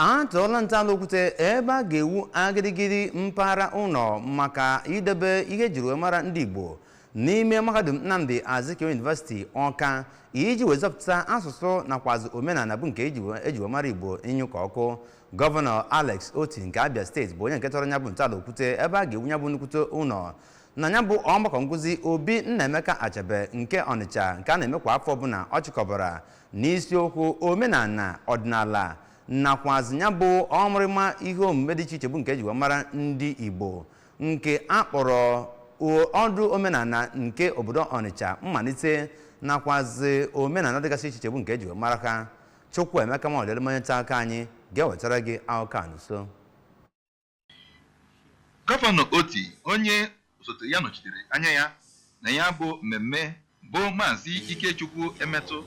A tọọla ntọala okwute ebe a ga-ewu agirigiri mpaghara ụlọ maka idebe ihe ejiri wee mara ndị Igbo n'ime mahadum Nnamdi Azikiwe University Awka iji wee zọpụta asụsụ nakwazi omenala bụ nke eji wee mara Igbo ịnyụ ka ọkụ. Gọvanọ Alex Otti nke Abia Steeti bụ onye nke tọrọ ya bụ ntọala okwute ebe a ga-ewu ya bụ nnukwute ụlọ na ya bụ ọgbakọ nkụzi Obi Nnaemeka Achebe nke Ọnịcha nke a na-eme kwa afọ ọbụla ọ chịkọbara n'isiokwu omenala ọdịnala nakwazi ya bụ ọmụrịma ihe omume dị iche iche bụ nke eji wee mara ndị Igbo nke a kpọrọ ọdụ omenala nke obodo Ọnịcha mmalite nakwazi omenala dịgasị iche iche bụ nke eji wee mara ha. Chukwuemeka Maọdịlị onye nta akụkọ anyị ga-ewetara gị akụkọ a n'uso. Gọvanọ Otti, onye osote ya nọchitere anya ya na ya bụ mmemme bụ Maazị Ikechukwu Emetụ,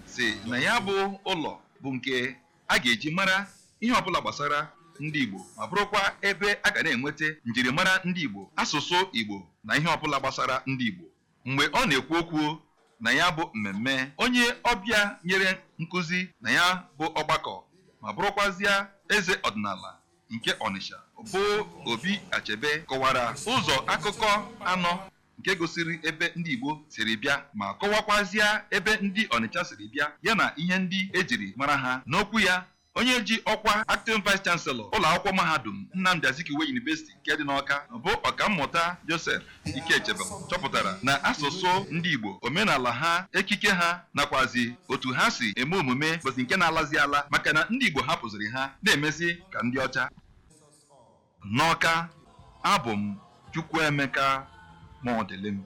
sị na ya bụ ụlọ bụ nke a ga-eji mara ihe ọbụla gbasara ndị Igbo ma bụrụkwa ebe a ga na-enweta njirimara ndị Igbo, asụsụ Igbo na ihe ọbụla gbasara ndị Igbo. Mgbe ọ na-ekwu okwu na ya bụ mmemme, onye ọbịa nyere nkụzi na ya bụ ọgbakọ ma bụrụkwazịa eze ọdịnala nke Ọnịsha bụ Obi Achebe kọwara ụzọ akụkọ anọ nke gosiri ebe ndị Igbo siri bịa ma kọwakwazịa ebe ndị Ọnịcha siri bịa ya na ihe ndị ejiri mara ha. N'okwu ya, onye ji ọkwa Acting Vice Chancellor ụlọ akwụkwọ mahadum Nnamdi Azikiwe University nke dị n'Awka bụ Ọkammụta Joseph Ikechebelu chọpụtara na asụsụ ndị Igbo, omenala ha, ekike ha nakwazi otu ha si eme omume bụzi nke na-alazi ala maka na ndị Igbo hapụziri ha na-emezi ka ndị ọcha. N'Awka, abụ m Chukwuemeka Mọdịlịm.